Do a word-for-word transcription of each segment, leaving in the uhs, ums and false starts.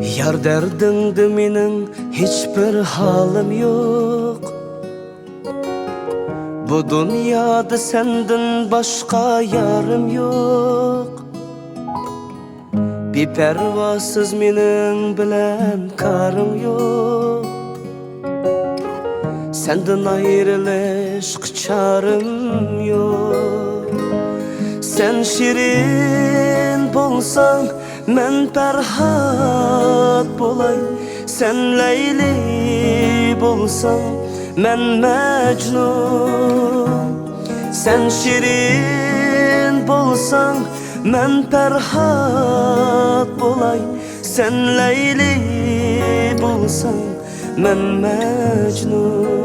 يار دەردىڭدە مېنىڭ ھېچبىر ھالىم يوق. بۇ دۇنيادا سەندىن باشقا يارىم يوق. بىپەرۋاسىز مېنىڭ بىلەن كارىڭ يوق. سەندىن ئايرىلىشقا چارەم يوق. سەن شېرىن بولساڭ، مەن پەرھات بولاي. سەن لەيلى بولساڭ، مەن مەجنۇن. سەن شېرىن بولساڭ، مەن پەرھات بولاي. سەن لەيلى بولساڭ، مەن مەجنۇن.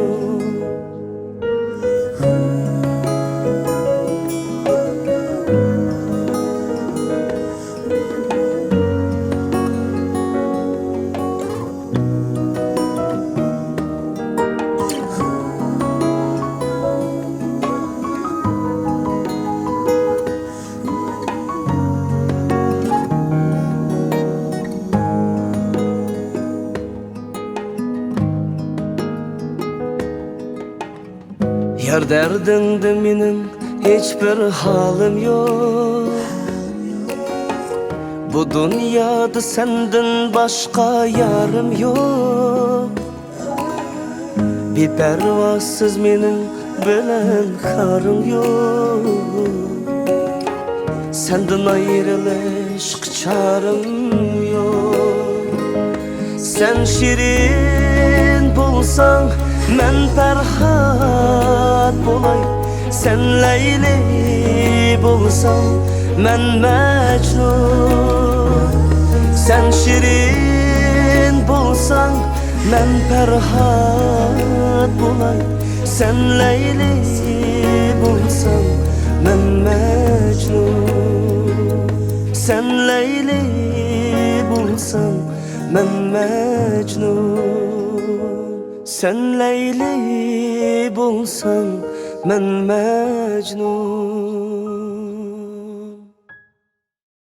يار دەردىڭدە مېنىڭ ھېچبىر ھالىم يوق. بۇ دۇنيادا سەندىن باشقا يارىم يوق. بىپەرۋاسىز مېنىڭ بىلەن كارىڭ يوق. سەندىن ئايرىلىشقا چارەم يوق. سەن شېرىن بولساڭ، مەن پەرھات بولاي. سەن لەيلى بولساڭ، مەن مەجنۇن. سەن شېرىن بولساڭ، مەن پەرھات بولاي. سەن لەيلى بولساڭ، مەن مەجنۇن. سەن لەيلى بولساڭ، مەن مەجنۇن. سەن لەيلى بولساڭ، مەن مەجنۇن.